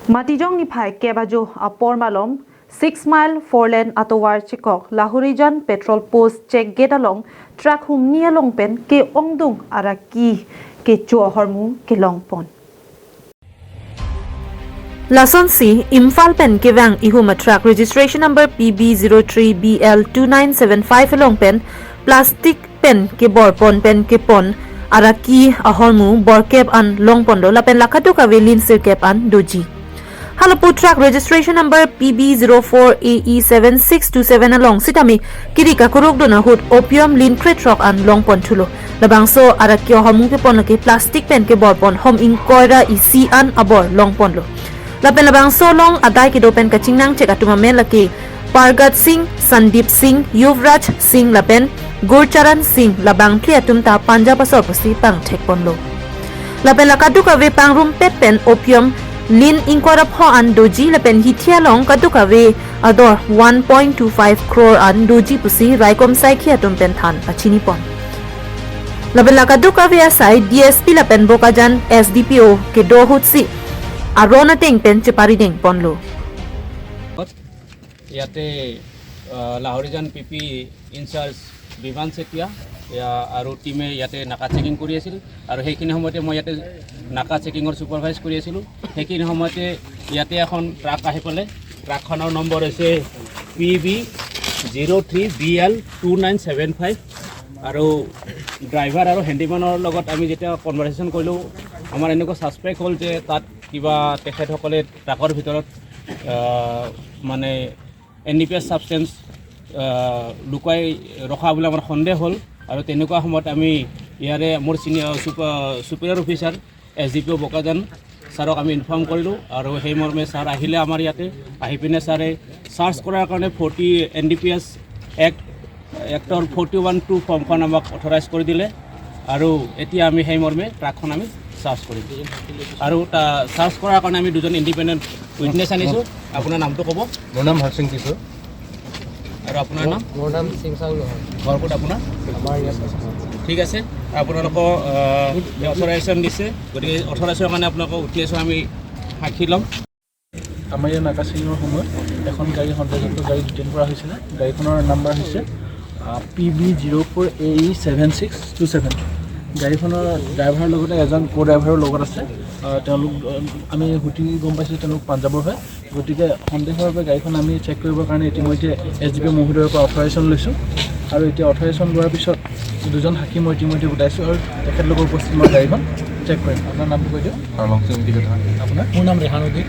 Matijong ni phai kebajo apor malom 6 mile 4 lane atowar chikok Lahorijan petrol post check gate along truck hum ni along pen ke ongdung araki ke cho hormu ke long pon. Lason C Imphal pen kewang ihuma truck registration number PB03BL2975 along pen plastic pen ke bor pon pen ke pon araki ahormu bor cap an long pondo la pen lakatu ka velin sir cap an doji. Halapu truck registration number PB04AE7627 along sitami kirika kuruk dona hut opium lin crate rock an long pon thulo. Labangso araki ahormu ke pon ke plastic pen ke bor pon hom ing koira isi an abor long pon lo. Lapen labang solong adai ki dopen kachingnang chek atuma men laki Pargat Singh, Sandeep Singh, Yuvraj Singh lapen Gurcharan Singh labang thli atum ta Punjab asor pusi pang thek pon lo. Lapen lakadu ka ve pang rum pet pen opium lin inkwara pho an doji lapen hithia long kadu ka ve ador 1.25 crore an doji pusi raikom sai khi atum pen than achini pon. Lapen lakadu ka ve asai DSP lapen Bokajan SDPO ke do hutsi Arona Teng pen chepari deng ponlo. ইয়াতে Lahorijan P P in-charge বিমান চেতিয়া আৰু টীমে ইয়াতে নাকা checking কৰি আছিল আৰু সেইখিনি সময়তে মই ইয়াতে নাকা চেকিঙৰ ছুপাৰভাইজ কৰি আছিলোঁ। সেইখিনি সময়তে ইয়াতে এখন ট্ৰাক আহি পালে। ট্ৰাকখনৰ নম্বৰ হৈছে PB03BL2975 আৰু ড্ৰাইভাৰ আৰু হেণ্ডিমেনৰ লগত আমি যেতিয়া কনভাৰ্চেশ্যন কৰিলোঁ, আমাৰ এনেকুৱা ছাছপেক্ট হ'ল যে তাত কিবা তেখেতসকলে ট্ৰাকৰ ভিতৰত মানে এনডিপিএছ ছাবষ্টেঞ্চ লুকুৱাই ৰখা বুলি আমাৰ সন্দেহ হ'ল। আৰু তেনেকুৱা সময়ত আমি ইয়াৰে মোৰ senior superior officer SDPO Bokajan ছাৰক আমি ইনফৰ্ম কৰিলোঁ আৰু সেই মৰ্মে ছাৰ আহিলে। আমাৰ ইয়াতে আহি পিনে ছাৰে চাৰ্চ কৰাৰ কাৰণে 40 এনডিপিএছ এক্টৰ 41(2) ফৰ্মখন আমাক অথৰাইজ কৰি দিলে আৰু এতিয়া আমি সেই মৰ্মে ট্ৰাকখন আমি চাৰ্চ কৰিম আৰু চাৰ্চ কৰাৰ কাৰণে আমি দুজন ইণ্ডিপেণ্ডেণ্ট উইটনেছ আনিছোঁ। আপোনাৰ নামটো ক'ব। মোৰ নাম হৰসিং কিশোৰ। আৰু আপোনাৰ নাম? মোৰ নাম সিং চাউল। ঘৰ ক'ত আপোনাৰ? আমাৰ ইয়াত। ঠিক আছে, আপোনালোকৰ অথৰাইজেশ্যন দিছে, গতিকে অথৰাইজেশ্যনৰ কাৰণে আপোনালোকক উঠি আছোঁ, আমি সাক্ষী ল'ম। আমাৰ ইয়াত নাকা চেকিঙৰ সময়ত এখন গাড়ী, সন্দেহযুক্ত গাড়ী ডিটেইন কৰা হৈছিলে। গাড়ীখনৰ নাম্বাৰ হৈছে PB04AE7627। গাড়ীখনৰ ড্ৰাইভাৰৰ লগতে এজন কো ড্ৰাইভাৰৰ লগত আছে। তেওঁলোক আমি সুধি গম পাইছোঁ, তেওঁলোক পাঞ্জাৱৰ হয়। গতিকে সন্দেহৰ বাবে গাড়ীখন আমি চেক কৰিবৰ কাৰণে ইতিমধ্যে এছডিপিঅ' মহোদয়ৰ পৰা অথৰাইজেশ্যন লৈছোঁ আৰু এতিয়া অথৰাইজেশ্যন লোৱাৰ পিছত দুজন সাক্ষী মই ইতিমধ্যে গোটাইছোঁ আৰু তেখেতলোকৰ উপস্থিত মই গাড়ীখন চেক কৰিম। আপোনাৰ নামটো কৈ দিয়ক। হৰলং সিং। আপোনাৰ? মোৰ নাম ৰেহানুদ্দিন।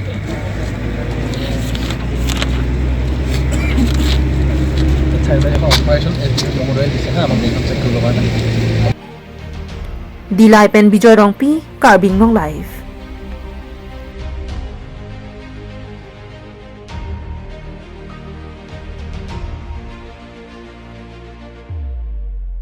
চাই এখন অপাৰেশ্যন এছডিপিঅ' মহোদয়ে দিছে হা আমাক গাড়ীখন চেক কৰিবৰ কাৰণে। Dilai pen Bijoy Rongpi, Karbi Anglong Live.